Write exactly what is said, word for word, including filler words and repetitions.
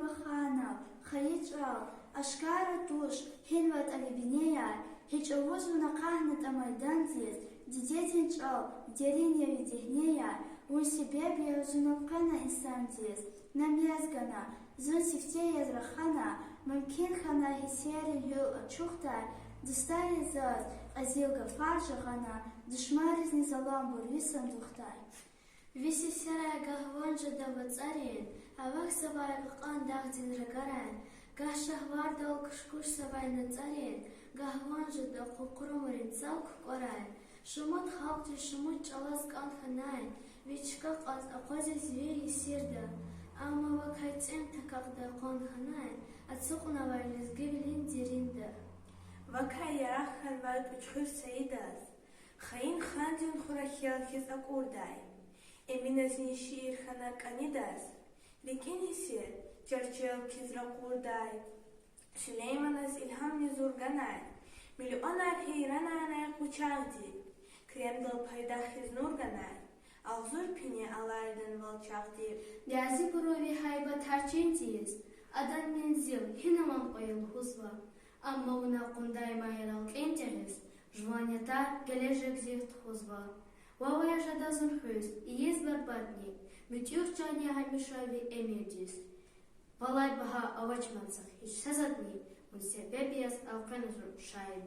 Баханов, хайи чӀал, ашкара туш, гьинватӀа ви бинеяр, гьи чӀавуз вун акъатнатӀа майдандиз, дидедин чӀал дерин я ви дегьнеяр, вун себеб я зун элкъвена инсандиз, на мез гана, зун сифте яз рахана, мумкин хьана гьиссерин гьуьл ачухдай, дустариз заз кьезил гафар жагъана, душманризни заламбур ви сандухдай. Ви сесерай гагь ван жеда вацӀарин, авахьзавай кьакьан дагъдин рагарай, гагь шагьвардал кушкушзавай нацӀарин, гагь ван жеда къуқрумрин цав кукӀварай. Шумуд халкьдиз шумуд чӀалаз кӀан хьанай, ви чка кьаз акъвазиз ви есирда, амма вакай цӀем такахъдай къван хьанай, ацукьнавай лезгивилин деринда. Вакай яракь хьанвай Кьуьчхуьр Саидаз, Хаин хандин хура хьел хьиз акӀурдай. Эминазни шиир хьана кӀанидаз, рикӀин гьиссер чарчел хьиз ракъурдай. Сулейманаз илгьамни зур ганай, миллионар гьейранарнай къучагъди, Кремдал пайдах хьиз нур ганай, агъзур пине алайдан вал чагъди. Газибуру ви гьайбат гьа чин тийиз, адан мензил гьинаван кьве я лугьузва. Амма вуна къвандай майрал кӀен тегъиз, жуван ятар гележегдив тухузва. Вавай жеда зун хуьз ийиз барбатӀни, муьтӀуьгъ чан я гьамиша ви эмирдиз. Валай багьа авач мад захъ гьич са затӀни, вун себеб яз элкъвена зун шаирдиз.